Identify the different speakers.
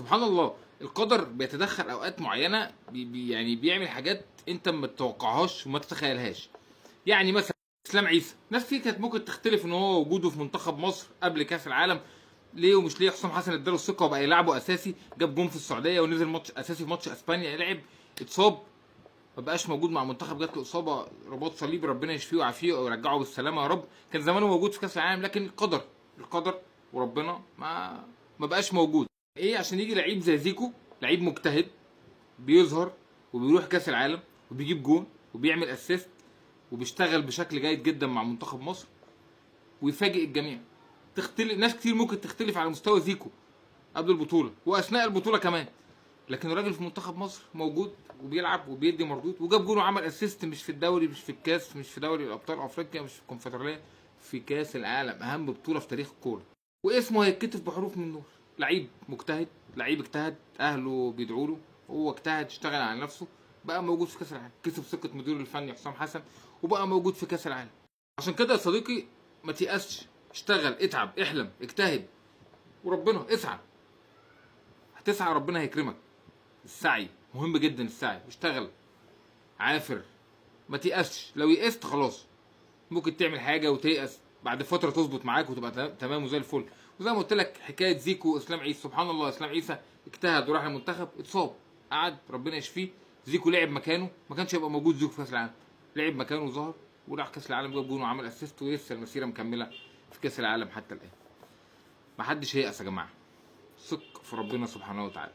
Speaker 1: سبحان الله، القدر بيتدخل اوقات معينة، بي بي يعني بيعمل حاجات انت ما تتوقعهاش وما تتخيلهاش. يعني مثلا اسلام عيسى، ناس كتير كانت ممكن تختلف ان هو وجوده في منتخب مصر قبل كاس العالم ليه ومش ليه. حسام حسن اداله الثقة وبقى يلعبه اساسي، جاب جون في السعودية ونزل ماتش اساسي في ماتش اسبانيا لعب، اتصاب ما بقاش موجود مع المنتخب، جات له اصابه رباط صليبي، ربنا يشفيه ويعافيه ويرجعه بالسلامة يا رب. كان زمانه موجود في كاس العالم، لكن القدر وربنا ما بقاش موجود. ايه عشان يجي لعيب زي زيكو، لعيب مجتهد بيظهر وبيروح كاس العالم وبيجيب جون وبيعمل assist وبيشتغل بشكل جيد جدا مع منتخب مصر ويفاجئ الجميع. تختلف ناس كتير ممكن تختلف على مستوى زيكو قبل البطولة واثناء البطولة كمان، لكن الراجل في منتخب مصر موجود وبيلعب وبيدي مردود وجاب جون وعمل assist، مش في الدوري، مش في الكاس، مش في دوري الابطال افريقيا، مش في الكونفدراليه، في كاس العالم، اهم بطوله في تاريخ الكورة، واسمه هيتكتب بحروف من نور. لعيب مجتهد، لعيب اجتهد، اهله بيدعوا له، هو اجتهد، اشتغل على نفسه، بقى موجود في كاس العالم، كسب ثقة مديره الفني حسام حسن وبقى موجود في كاس العالم. عشان كده يا صديقي ما تيأسش، اشتغل، اتعب، احلم، اجتهد، وربنا اسعى، هتسعى ربنا هيكرمك. السعي مهم جدا، السعي، اشتغل، عافر، ما تيأسش. لو يأست خلاص ممكن تعمل حاجة وتيأس بعد فترة تظبط معاك وتبقى تمام وزي الفل. وزي ما قلت لك حكاية زيكو واسلام عيسى، سبحان الله، اسلام عيسى اجتهد وراح المنتخب، اتصاب، قعد، ربنا يشفيه. زيكو لعب مكانه، ما كانش هيبقى موجود زيكو في كاس العالم، لعب مكانه وظهر وراح كاس العالم، جاب جون وعمل assist، ولسه المسيرة مكملة في كاس العالم حتى الان. ما حدش هيأس يا جماعة، ثق في ربنا سبحانه وتعالى.